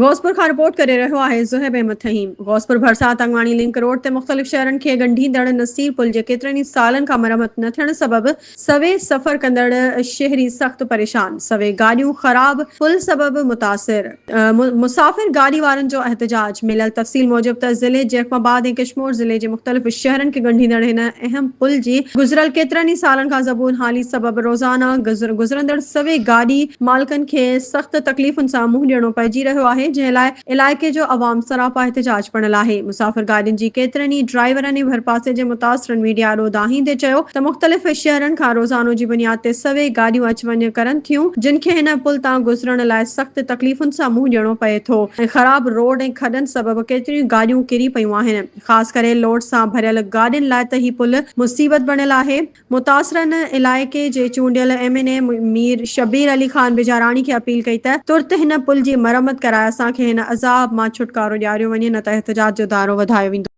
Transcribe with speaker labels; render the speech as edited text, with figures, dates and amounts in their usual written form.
Speaker 1: غوثپور کان رپورٽ ڪري رهيو آهي زوهيب احمد ٿهيم غوثپور ڀرسان تنگواڻي لنڪ روڊ تي مختلف شهرن کي ڳنڍيندڙ نصير پل جي ڪيترن ئي سالن کان مرمت نه ٿيڻ سبب سوين سفر ڪندڙ شهري سخت پريشان، سوين گاڏيون خراب پل سبب متاثر، مسافر گاڏي وارن جو احتجاج، مليل تفصيل موجب ته ضلعي جيڪب آباد ۽ ڪشمور ضلعي جي مختلف شهرن کي ڳنڍيندڙ هن اهم پل جي گذريل ڪيترن ئي سالن کان زبون حالي سبب روزانه گذرندڙ سوين گاڏي مالڪن کي سخت تڪليفن سان منهن ڏيڻو پئجي رهيو آهي، جنهن لاء علائقي جو عوام سراپا احتجاج بڻيل آهي. مسافر گاڏين جي ڪيترن ئي ڊرائيورن ۽ ڀرپاسي جي متاثرن ميڊيا آڏو دانهيندي چيو ته مختلف شهرن کان روزانو جي بنياد تي سوين گاڏيون اچ وڃ ڪرن ٿيون، جن کي هن پل تان گذرڻ لاء سخت تڪليفن سان منهن ڏيڻو پئي ٿو ۽ خراب روڊ ۽ کڏن سبب ڪيتريون ئي گاڏيون ڪري پيون آهن، خاص ڪري لوڊ سان ڀريل گاڏين لاء ته هي پل مصيبت بڻيل آهي. متاثرن علائقي جي چونڊيل M N A Mir Shabbir Ali Khan Bijarani کي اپيل ڪئي ته ترت هن پل جي مرمت ڪرائي اسان کي هن عذاب مان ڇوٽڪارو ڏياريو وڃي نه ته احتجاج جو دائرو وڌايو ويندو.